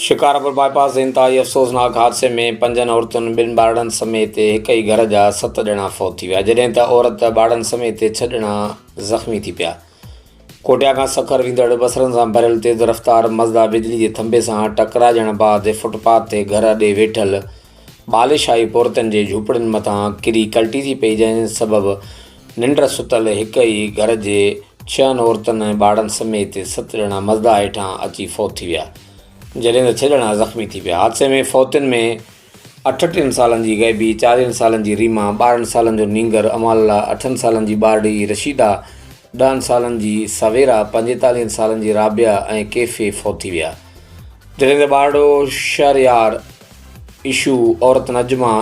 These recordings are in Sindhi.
شڪارپور باء پاس تي انتهائي افسوسناڪ حادثي ۾ پنجن عورتن ٻن ٻارڙن سميت هڪ ئي گهر جا ست ڄڻا فوت ٿي ويا جڏهن ته عورت ٻارڙن سميت ڇهه ڄڻا زخمي ٿي پيا. ڪوٽيا کان سکر ويندڙ بصرن سان ڀريل تيز رفتار مزدا بجلي جي ٿنڀي سان ٽڪرائجڻ بعد فٽ پاٿ تي گهر اڏي ويٺل ٻاليشاهي پورهيتن جي جهوپڙين مٿان ڪري ڪلٽي ٿي پئي جنهن سبب ننڊ ستل هڪ ئي گهر جي ڇهن عورتن ۽ ٻارڙن سميت ست ڄڻا مزدا هيٺان اچي فوت ٿي ويا جڏهن ته ڇهه ڄڻا زخمي ٿي پيا. حادثي ۾ فوتين ۾ 38 سالن جي غيبي، 40 سالن جي ريما، 12 سالن جو نينگر امان الله، اٺن سالن جي ٻارڙي رشيده، ڏهن سالن جي سويرا، 45 سالن جي رابعه ۽ ڪيفي فوت ٿي ويا جڏهن ته ٻارڙو شهريار، عشو، عورت نجمه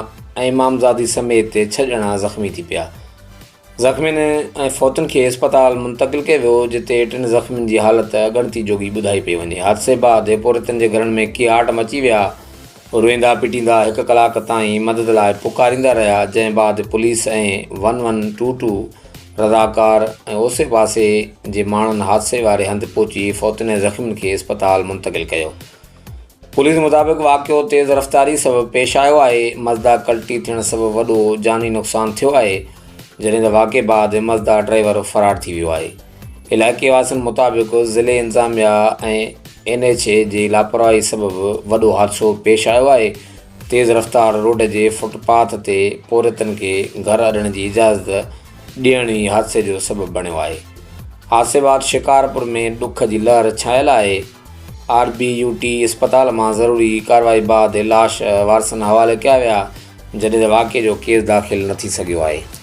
۽ امامزادي سميت ڇهه ڄڻا زخمي ٿي پيا. زخمين ۽ فوتين کي اسپتال منتقل ڪيو ويو، جتي ٽن زخمين جي حالت ڳڻتي جوڳي ٻڌائي پئي وڃي. حادثي بعد پورهيتن جي گهرن ۾ ڪيهاٽ مچي ويا، روئيندا پٽيندا هڪ ڪلاڪ تائين مدد لاء پڪاريندا رهيا، جنهن بعد پوليس ۽ ون ون ٽو ٽو رضاڪار ۽ اوسي پاسي جي ماڻهن حادثي واري هنڌ پهچي فوتين ۽ زخمين کي اسپتال منتقل ڪيو. پوليس مطابق واقعو تيز رفتاري سبب پيش آيو آهي، مزدا ڪلٽي ٿيڻ سبب وڏو جاني نقصان ٿيو آهي، جڏهن ته واقعي بعد مزدا ڊرائيور فرار ٿي ويو آهي. علائقي واسين مطابق ضلعي انتظاميا ۽ اين ايڇ اي جي لاپرواهي سبب وڏو حادثو پيش آيو آهي، تيز رفتار روڊ جي فٽ پاٿ تي پورهيتن کي گهر اڏڻ جي اجازت ڏيڻ ئي حادثي جو سبب بڻيو آهي. حادثي بعد شڪارپور ۾ ڏک جي لهر ڇانيل آهي. آر بي يو ٽي اسپتال مان ضروري ڪارروائي بعد لاش وارثن حوالي ڪيا ويا، جڏهن ته واقعي جو ڪيس داخل نه ٿي سگهيو آهي.